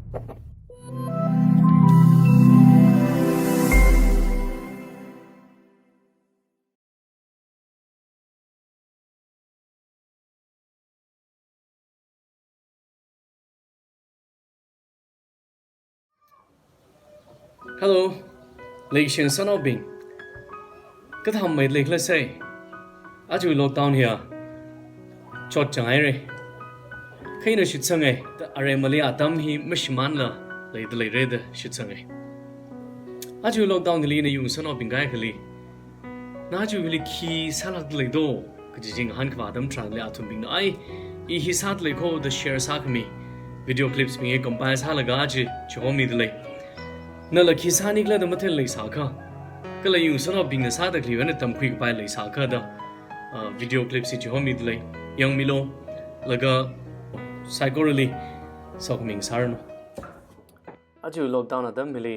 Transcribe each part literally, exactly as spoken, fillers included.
Hello, leishin sanaobing. Kathāmei leikhala sei. Aja lockdown hiya chotchang haira. Kha ina shitsangai, da aremali atam hi mashimānla leida leira da shitsangai. Aja lockdown hili ina yung sanaobing kaikhali, na aja hili khi sālākda lei do, kaji chi ngahānkhavai atam tharanli athumbingna ai, i hi sāda lei kho da share sākhami video clips bing hi compile sālaga aja chihomida lei. Nala khi sānikhala da mathei leisākha, kala yung sanaobingna sāda khaleiwui eina tamkhui kapai leisākha da, ah, video clips hi chihomida lei. Yangmilu, laga saikorali sokhami ngasāranu. Aja lockdown atam hili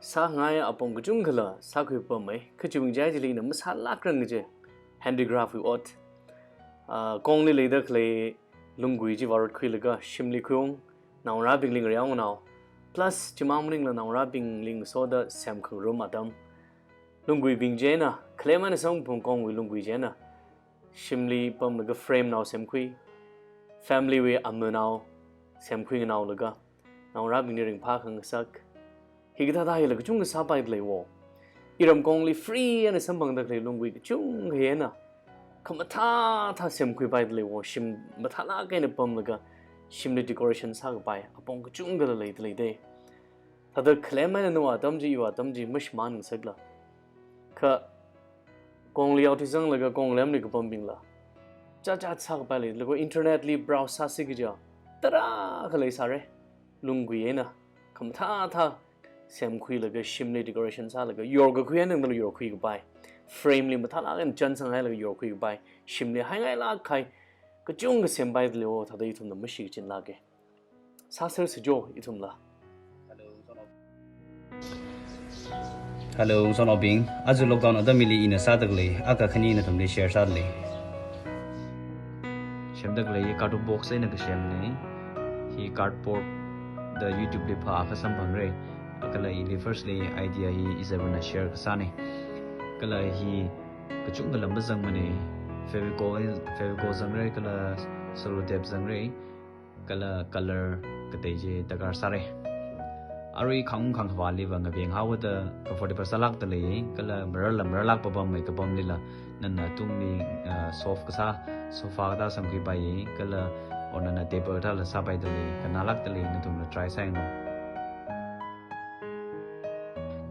sāngai apong kachungkhala sākhuipamei, kha chiwui ngachaili ina masālākrang kaji handicraft wui ot. Ah, kongli leida khalei lunggui chi vārotkhuilaga shimli khuiung, naongarābingli ngareonao, plus chimang maningla naongarābingli ngasoda semkhangarum atam. Lungguibing chieina, khalem eina samkaphang kongwui lunggui chieina shimli pamlaga frame nao semkhui, family wui amanao semkhuinganao laga, naongarābingli ringphā khangasak. Hikathāda hila kachungkha sāpaida lei wo. Iram kongli free eina samphangda khalei lunggui kachungkha eina khamathāthā semkhuipaida lei wo, shim mathālāk eina pamlaga shimli decoration sākapai apong kachungkhala leida lei de. Thāda khalem eina nawui atam chi, iwui atam chi mashimān ngasakla, kha kongli yaothui zanglaga konglemli kapambingla chachat sākapai lei, laga internetli browse sāsi kaja tarākha leisāra. Lunggui eina khamathāthā semkhuilaga shimli decoration sālaga yorkakhui eina tangdala yorkhui kapai, frame li mathālāk eina chānsang hailaga yorkhui kapai, shimli haingailāk kahai kachungkha sempaida lei wo, thāda ithumna mashi kachinlāka. Sāsersi jo ithumla. Hello, sanaobing. Aja lockdown atam hili ina sāda khalei akha khani nathumli share sāda lei. Semda khalei hi cardboard box eina kasemna. Hi cardboard da YouTube li phākha samphangra. Kala hili firstly idea hi izarvana share kasāna. Kala hi kachungkhala mazangmana. Fevicol, Fevicol zangra, kala sellotape zangra, kala color katei chi darkar sāra. Arui khangaung khangavāliva ngaveng haoda comfortable sālākda lei, kala mararla mararlāk papam mei kapamlila nana tungli, ah, soft kasā, sofa kathā semkhuipai, kala or nana table thāla sāpaida lei, kannālākda lei, nathumla try sāyanglu.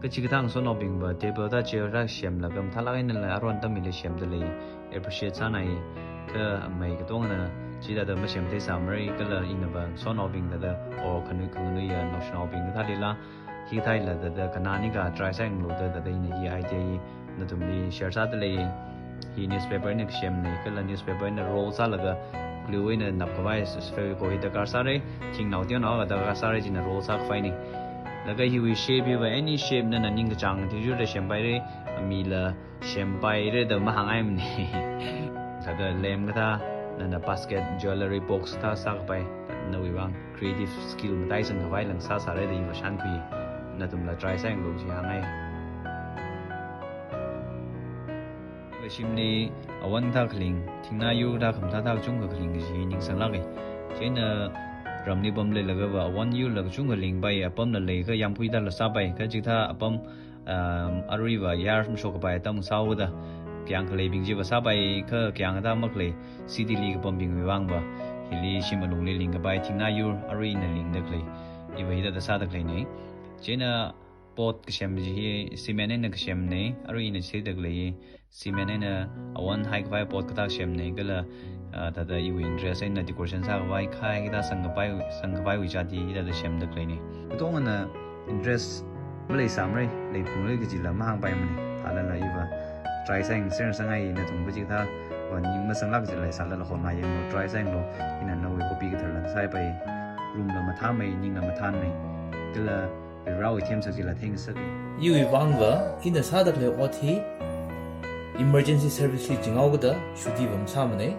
Kachikathā ngasotnaobingva table thā chair thā semlaga mathālāk einala aruiwui atam hili semda lei, appreciate sānai. Kha mei katongana chithāda masemthei sāmara, kala inava ngasotnaobing thāda or khanui khanganuiya naoshinaobing kathālila hithāla thāda kannānikha try sāyanglu da, thāda ina hi idea hi nathumli share sāda lei. Hi newspaper eina kasemna, kala newspaper eina roll sālaga glue eina napkhavai Fevicol hi darkar sāra, thingnao teonaokha darkar sāra, china roll sākhavaina. Laga hiwui shape hiva any shape nana ningkachāng athishurda sempaira, mila sempaira da mahāngngaimana. Thāda lamp kathā, nana basket, jewellery box kathā sākapai, nawui vang creative skill mataisang khavai lang sāsāra da iva shānkhui. Nathumla try sāyanglu chi hāngngai. Iva shimli awon thā khaling, thingnā yur thā khamathā thā kachungkha khaling kaji ningsanglāka. Chieina ramli pamleilagava awon yurla kachungkha lingpai, apamla leikha yāmphui thāla sāpai, kha chikathā apam, um, aruiva yar mashok kapai atam sāhaoda, kayāng khaleibing chiva sāpai, kha kayāng kathā makhalei city li kapambingwui vangva hili shim alungli lingkapai thingnā yur arui ina lingda khalei, iva hithāda sāda khaleina. Chieina pot kasem chi hi cement eina kasemna, arui ina theida khalei hi cement eina awon haikhavai pot kathā semna, kala, ah, thāda iwui interest eina decoration sākhavai khai kathā sangkapai, sangkhavaiwui chati hithāda semda khaleina. Katongana interest maleisāmara, leiphungra kajila mahāngpaimana. Thālala iva try sāyangser sāngai, nathum kachikathāva ning masanglāk kajila sālala hotnā yanglu, try sāyanglu, ina nawui hobby kathar lang sāpai. Room la mathāmei, ningla mathānmei, kala Varivarāwui themsak chila theingasaka. Iwui vangva ina sāda khalei ot hi emergency service li chinghaokada shuti va masāmana,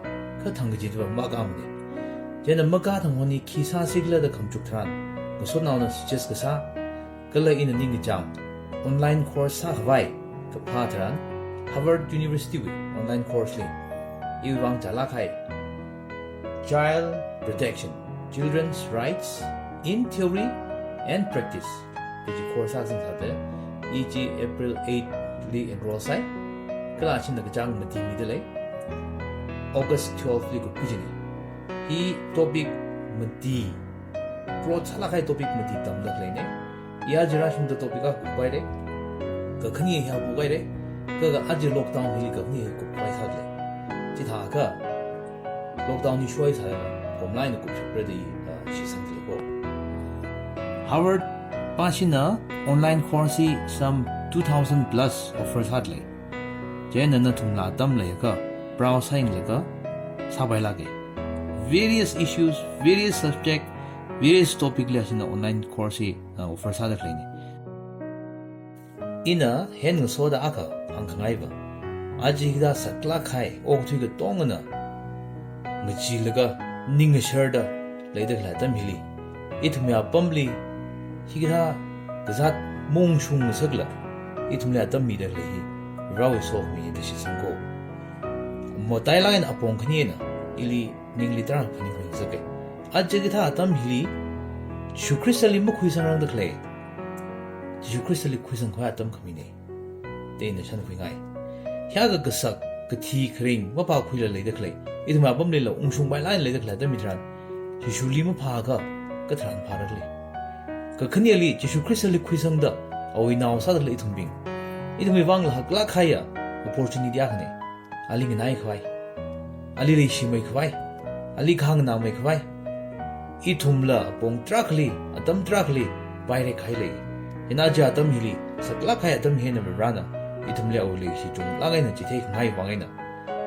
kha thangkachida va makāmana. Chieina makā thang hon hi khi sāsikhala da khamachuk tharan, ngasotnaona suggest kasā, kala ina ningkachāng online course sākhavai kaphā tharan, Harvard University wui online course li iwui vang chālāk kahai Child Protection, Children's Rights in Theory and Practice kaji course akha sāda, i chi April eight li enroll sāi, kala china kachāng mati mida lei, August twelve li kupki kajina. Hi topic mati, broad sālāk kahai topic mati tamda khaleina. I aja rāshungda topic akha kuphaira, kakhane hi kuphaira, kha aja lockdown hili kakhane hi kupkhavai sāda lei. Chithākha lockdown hi shuisālaga komlaina kupshapra da, ah, shitsangda lei ko. Harvard pāshina online course hi some two thousand plus offer sāda lei. Chieina nathumla atam leiakha browse sāyanglaga sāpailāka. Various issues, various subject, various topic li ashina online course hi, uh, offer sāda khaleina. Ina henngasoda akha hāngkhangaiva, aja hithā saklāk kahai okathui katongana ngacheelaga ning ngasharda leida khalei atam hili, ithumwui apamli hikathā kazāt maungshung ngasakla, ithumli atam mida khalei hi Varewui sokhami da shitsang ko. Matailāk eina apong khanina ili ningli tarākha phaningkhui ngasaka. Aja kathā atam hili Jishu Khristali makhuisangrangda khalei, Jishu Khristali khuisangkhavai atam khamina da ina shānkhuingai. Hiyākha kasak, kathi, kharing mapākhuila leida khalei, ithumwui apamlila ungshungpailāk eina leida khalei atam hitharan, Jishuli maphāakha katharan phāra khala? Kakhaneli Jishu Khristali khuisangda awui nao sāda khalei ithumbing, ithumwui vangla haklāk kahaiya opportunity akhana. Ali nganaikhavai, ali leishimeikhavai, ali kahāng nganāmeikhavai, ithumla apong tarākhali, atam tarākhali paira kahai lei. Chieina aja atam hili, saklāk kahai atam hi eina Varena ithumli awui leishi chunglāk eina chitheikhangai vang eina,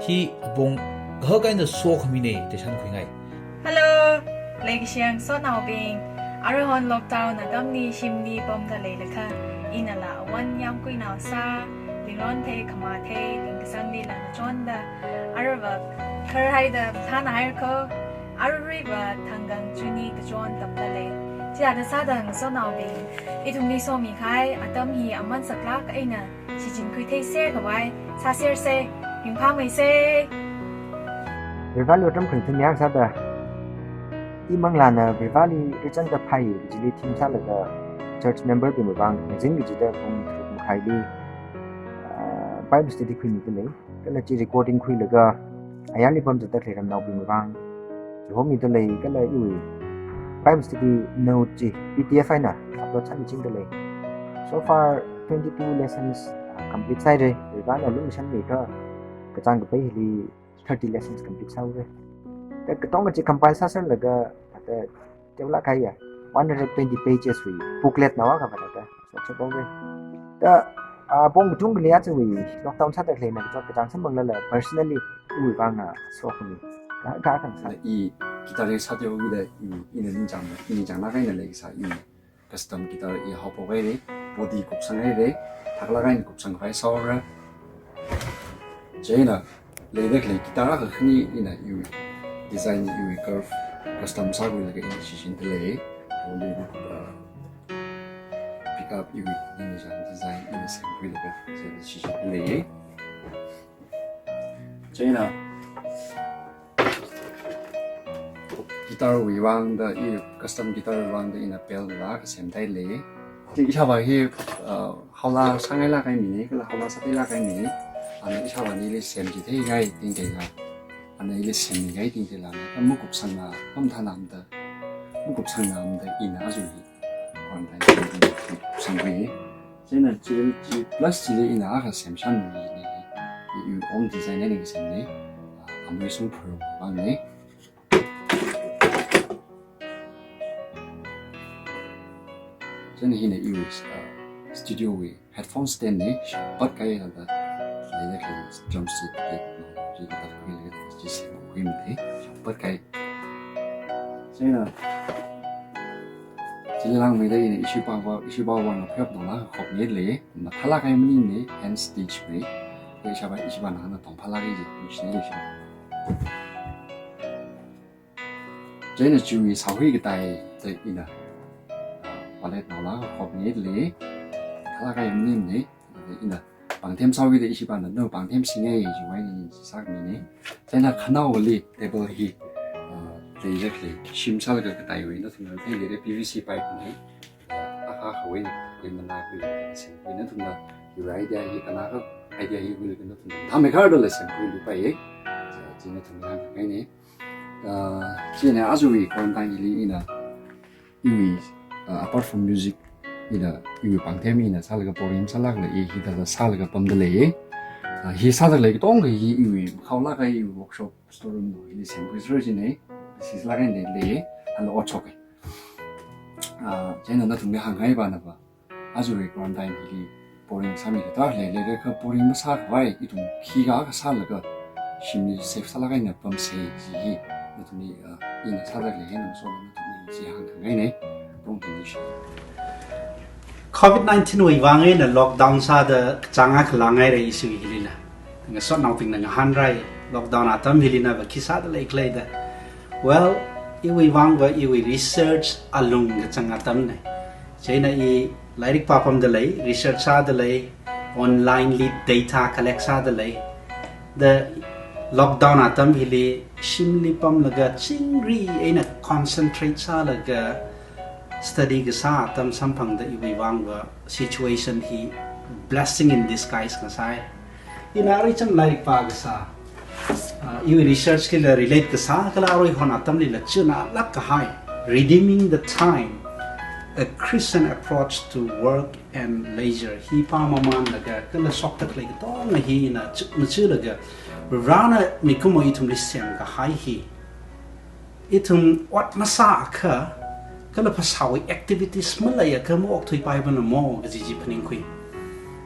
hi apong kahak eina sokhamina da shānkhuingai. Hello, leikashiya ngasotnaobing. Aruihon lockdown atamli shimli pamda leilakha, inala awan yāmguinao sā, lingron thei, khama thei, lingkasangli langchonda, aruiva kharhaida mathānāhaira ko, aruiva thangkang chuni kachon tamda lei. Chithāda sāda ngasotnaobing, ithumli somikahai atam hi aman saklāk eina shichinkhui theiser khavai sāsersa, ringphāmeisa. Vareli otram kharing thumyang sāda, imanglāna Vareli richangda phai kajili theme sālaga church member bingwui vang ngazin kachida pung tharuk makhaili, ah, Bible study khuimida lei. Kala chi recording khuilaga ayarli pamzatda khalei ramnaobingwui vang chihomida lei, kala iwui Bible study note chi P D F eina upload sāmichingda lei. So far twenty-two lessons, ah, complete sāhaira. Varena lumashanmiakha kachāng kapai hili thirty lessons complete sāhaora. Da katonga chi compile sāserlaga, da teolāk kahaiya one hundred twenty pages wui booklet nao akha vāda da shokshap haora. Da, ah, apong katung kali ajawui lockdown sāda khaleina kachot kachāng samphanglaga personally iwui vang, ah, sokhami kahak kahak sā. I guitar hi sāda haoda i, ina ningchāng, i ningchānglāk eina leikasā i custom guitar i haophok haira, body kupsang haira, thaklāk eina kupsangkhavai sāhaora. Chieina leida khalei guitar akha khani ina iwui design, iwui curve custom sākhuilaga ina shichinda lei. Only, uh, pick up iwui ina chang design ina semkhuilaga chieina shichinda lei. Chieina guitar wui vangda, i custom guitar wui vangda ina pedal la akha semda lei. Chi ishāvā hi, uh, haola sāngailāk kahai mina, kala haola sātheilāk kahai mina. Ana ishāvāna ili semchitheingai tingteila, ana ili semmingai tingteila, ana makupsangla, pamthānamda, makupsangnamda ina aja hi online semkhui. Chieina chi, chi plus chili ina akha semshan mina, i, i own design eina semna, ah, amei sung phurung vangna. Chieina hina iwui, ah, studio wui headphone stand na, shappat kahai thāda, leida khalei drum set, chi kathā khuilaga chi semkhui mina, shappat kahai. Chieina chili langmeida ina issue pāva, issue pāva na phep nala khop ni lei, mathālāk kahai maningmana, hand stitch wui. Ishāvā, ishāvāna hāngda tongphālāk kahai chi, machine li ishāvā. Chieina chiwui sāhui katai da ina Palette naola khop ni le, kala kai nim ni, ina pāngthem sāwui da ishi pāna, no pāngthem singai, jiwui ni sāmi ni. Chieina khanaoli table hi, uh, table hi, shim sālaga kataiwui, nathumna theilei re P V C pipe ni. Akha khawui ni, kui mana kui, singkui nathumna, your idea hi, kanaka idea hi, kui nathumna. Thamei kharda la singkui lupai ye. Chi nathumna ngai ni. Uh, chieina ajawui quarantine li ina, iwui, uh, apart from music, ina iwui pāngthem ina sālaga pouring sālakla i hithāda sālaga pamda lei. Uh, hi sāda lei katonga hi iwui khaolaka iwui workshop storeroom li singkui sāra jine. Sislaka ni lei, alo otshok. Uh, chieina nathumli hāngngai pāna pa. Ajawui quarantine hili pouring sāmi kata lei, lei kha pouring masākhavai, ithum khikha kasālaga, shimli safe sālaga ina pamsei ji hi, nathumli, uh, ina sāda lei, nathumli chi hāngkhangai ne, pong tini shi. Covid nineteen wui vang eina lockdown sāda changa khalangai re ishi hilila. Ngasotnaobingna ngahānrai, lockdown atam hilina va khi sāda lei khalei da. Well, iwui vang va iwui research alung kachang atam ne. Chieina i lairik pāpamda lei, research sāda lei, online li data collect sāda lei. Da lockdown atam hili shimli pamlaga chingri eina concentrate sālaga study kasā atam samphangda iwui vang va situation hi blessing in disguise ngasai. Ina arui chang lairik pā kasā. Ah, iwui research kila relate kasā, kala arui hon atamlila chunalāk kahai. Redeeming the Time, A Christian Approach to Work and Leisure. Hi pāmamanlaga, kala shokta khalei katonga hi ina chuk machilaga, Varena mikumo ithumli semkahai hi. Ithum ot masāakha, kala phasāwui activities maleiakha maokthuipai pana mo kaji chi phaningkhui.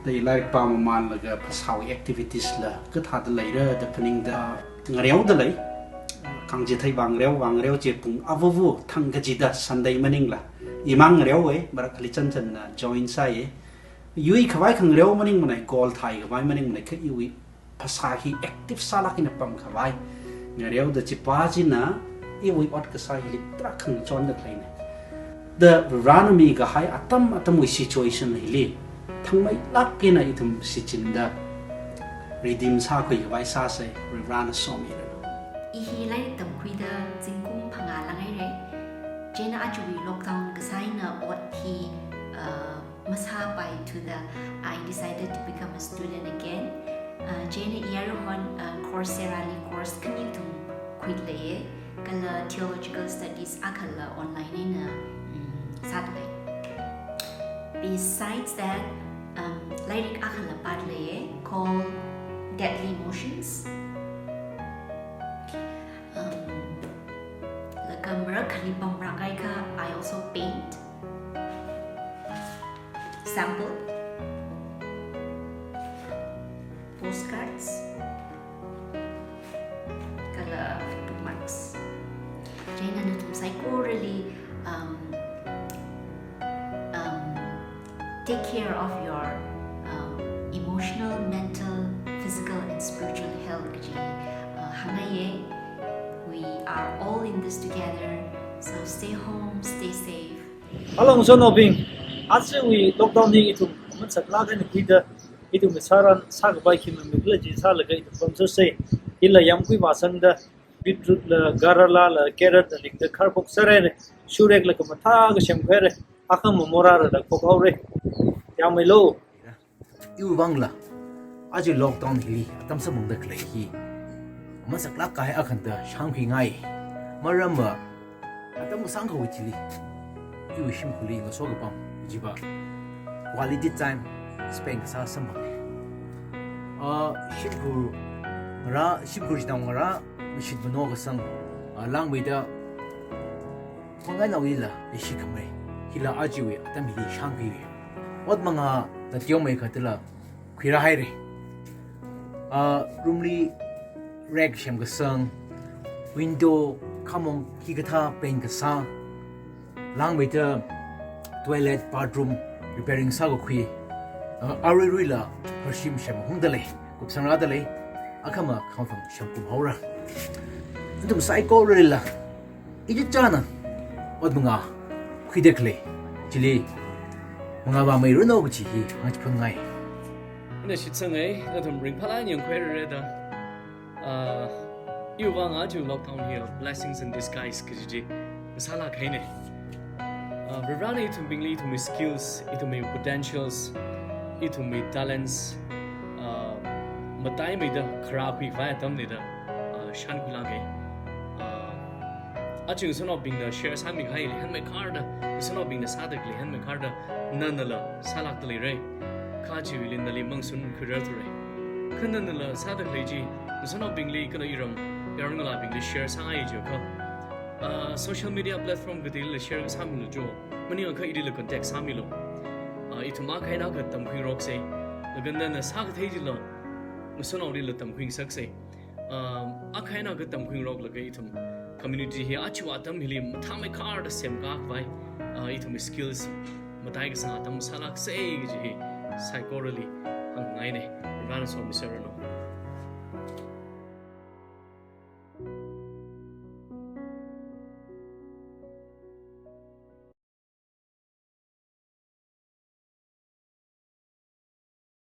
Da i lairik pāmamanlaga phasāwui activities la kathāda leira da phaningda ngareoda lei. Khangatei vāngareo, vāngareo chi pung avavu thang kachida Sunday maningla. Imang ngareowui, marakhali chanchanna join sāye. Yuikhavai khangareo maningmanei, goal thaikhavai maningmanei, kha iwui phasā hi active sālāk eina pamkhavai ngareoda chipa china iwui ot kasā hili tarākha ngachonda khaleina. Da Varena mikahai atam atamwui situation hili thangmeilāk eina ithum shichinda redeem sākhuikhavai sāsei, Varena somiranu. I hi lairik tamkhuida zingkum phangā langhaire. Chieina ajawui lockdown kasā eina ot hi, uh, masāpai thuda, I decided to become a student again. Uh, chieina i arui hon, uh, Coursera li course khani thum khuileiye, kala theological studies akhala online eina, mm, sāda lei. Besides that, um, lairik akhala pāda leiye called Deadly Emotions. Um, laga marakhali pamrākahai kha, I also paint. Sample. Postcards. Kala bookmarks. Chieina nathum saikorali, um, um, take care of your, um, emotional, mental, physical and spiritual health kaji, uh, hāngngaiye. We are all in this together, so stay home, stay safe. Hello ngasotnaobing, ajawui lockdown hi ithum aman saklāk eina khuida, ithum sāran sākapai khi mamikhala chi sālaga ithum pamsosei. Ila yāmgui vāsangda, beetroot la, garala la, carrot la lingda kharphok sāre, shureklaga mathākha semkhuire, akhama morarada khokhaore. Yāmmeilo. Iwui vangla, aja lockdown hili atam samphangda khalei hi aman saklāk kahai akhana da shānkhuingai. Maramva, atam kasāngkhawui thili, iwui shimkhurli ngaso kapam chiva quality time spend kasā samphanga. Ah, shimkhur ngarā, shimkhur chinaongarā, mashit mano kasang, ah, langmeida, khangainaowuila leishikhamei. Hila ajawui atam hili shānkhuiye. Ot mangā da teomeikha tila khuirāhaire. Ah, room li rek semkasang, window, khamong hikathā paint kasā, langmeida toilet, bathroom repairing sākakhui. Ah, aruiruila hārshim semhungda lei, kupsangrāda lei, akhama khangphang semkumhaora. Nathum saikoralila ichichāna ot mangā khuida khalei, Chili, mangā vāmeiranu kaji hi hāngchiphun ngai. Ina shitsangai, nathum ringphālāk eina yangkhuirareda. Ah, iwui vang aja lockdown hi blessings in disguise kaji chi sālāk haina. Ah, Varivarana ithumbingli ithumwui skills, ithumwui potentials, ithumwui talents, ah, mataimeida kharā khuikhavai atamlida, ah, shānkhuilāka. Ah, aja ngasotnaobingna share sāmikahai leihanmei kharda, ngasotnaobingna sāda khalei leihanmei kharda, nanala sālākda leira. Kha chiwuili nali mangshun khuirarthura. Kha nanala sāda khalei chi, ngasotnaobingli kala iram, yaron ngalābingli share sāngai jiakha, ah, social media platform kateilila share sāmilu jo. Maningakha ilila contact sāmilu. Ah, ithum akha eina akha tamkhuingaroksei. Laga nana sākathei chila, ngasotnaolila tamkhuingasaksei. Um, akha eina akha tamkhuingaroklaga ithum community hi aja atam hili mathāmei kharda semkakhavai, uh, ithum skills matai kasā atam sālāksei kaji hi saikorali hāngngaina. Varivarana somiserranu.